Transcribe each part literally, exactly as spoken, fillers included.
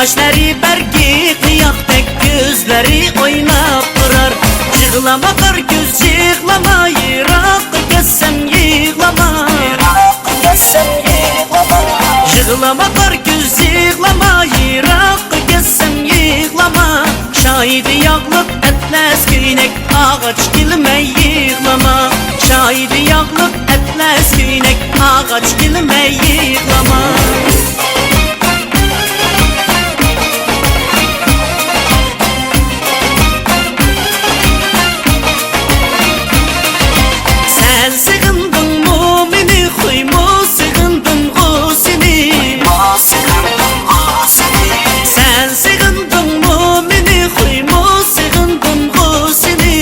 چاچلىرى بەرگى قىياقتەك، كۆزلىرى ئويناپ تۇرار. يىغلىما قارا كۆز، يىغلىما، يىراققا كەتسەم يىغلىما. يىغلىما قارا كۆز، يىغلىما، يىراققا كەتسەم يىغلىما. شاھىدى ياغلىق ئەتلەس كۆينەك، ئاغاچ كىلىمەي يىغلىما. شاھىدى ياغلىق ئەتلەس كۆينەك، ئاغاچ كىلىمەي يىغلىما. سەن سېغىندىڭمۇ مېنى، خۇيمۇ سېغىندىمغۇ سېنى. سەن سېغىندىڭمۇ مېنى، خۇيمۇ سېغىندىمغۇ سېنى.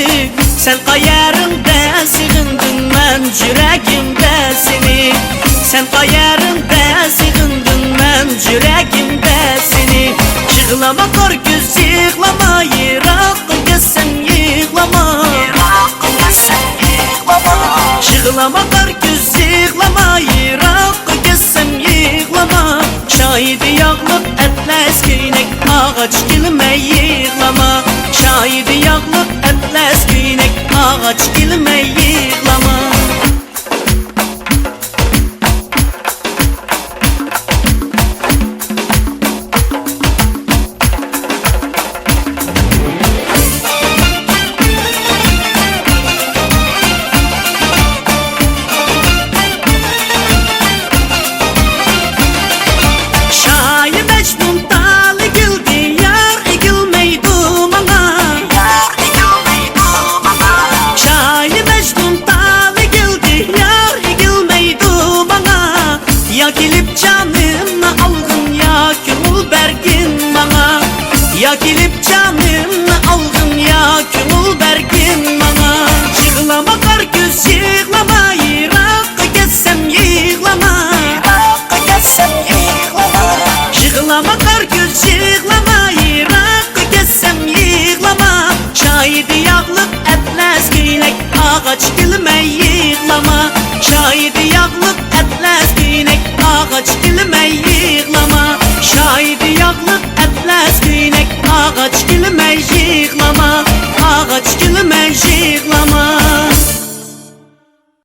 سەن قەيەرىڭدە سېغىندىم مەن يۈرەكىمدە سېنى. سەن قەيەرىڭدە سېغىندىم مەن يۈرەكىمدە سېنى. يىغلىما قارا كۆز، يىغلىما، يىراققا كەتسەم يىغلىما. يىغلىما قارا كۆز، يىغلىما، يىراققا كەتسەم يىغلىما. شاھىدى ياغلىق ئەتلەس كۆينەك، ئاغاچ كىلىمەي يىغلىما. شاھىدى ياغلىق ئەتلەس كۆينەك، ئاغاچ كىلىمەي يىغلىما. شاھى مەجنۇن تالى ئېگىلدى، يار ئېگىلمەيدۇ ماڭا. شاھى مەجنۇن تالى ئېگىلدى، يار ئېگىلمەيدۇ ماڭا. يا كېلىپ جانىمنى ئالغىن، يا كۆڭۈل بەرگىن ماڭا. يا كېلىپ جانىمنى ئالغىن، يا كۆڭۈل بەرگىن ماڭا. يىغلىما قارا كۆز، يىغلىما، يىراققا كەتسەم يىغلىما. يىغلىما قارا كۆز، يىغلىما، يىراققا كەتسەم يىغلىما. شاھىدى ياغلىق ئەتلەس كۆينەك، ئاغاچ كىلىمەي يىغلىما. شاھىدى ياغلىق ئەتلەس كۆينەك، ئاغاچ كىلىمەي يىغلىما. شاھىدى ياغلىق ئەتلەس كۆينەك، ئاغاچ كىلىمەي يىغلىما. ئاغاچ كىلىمەي يىغلىما.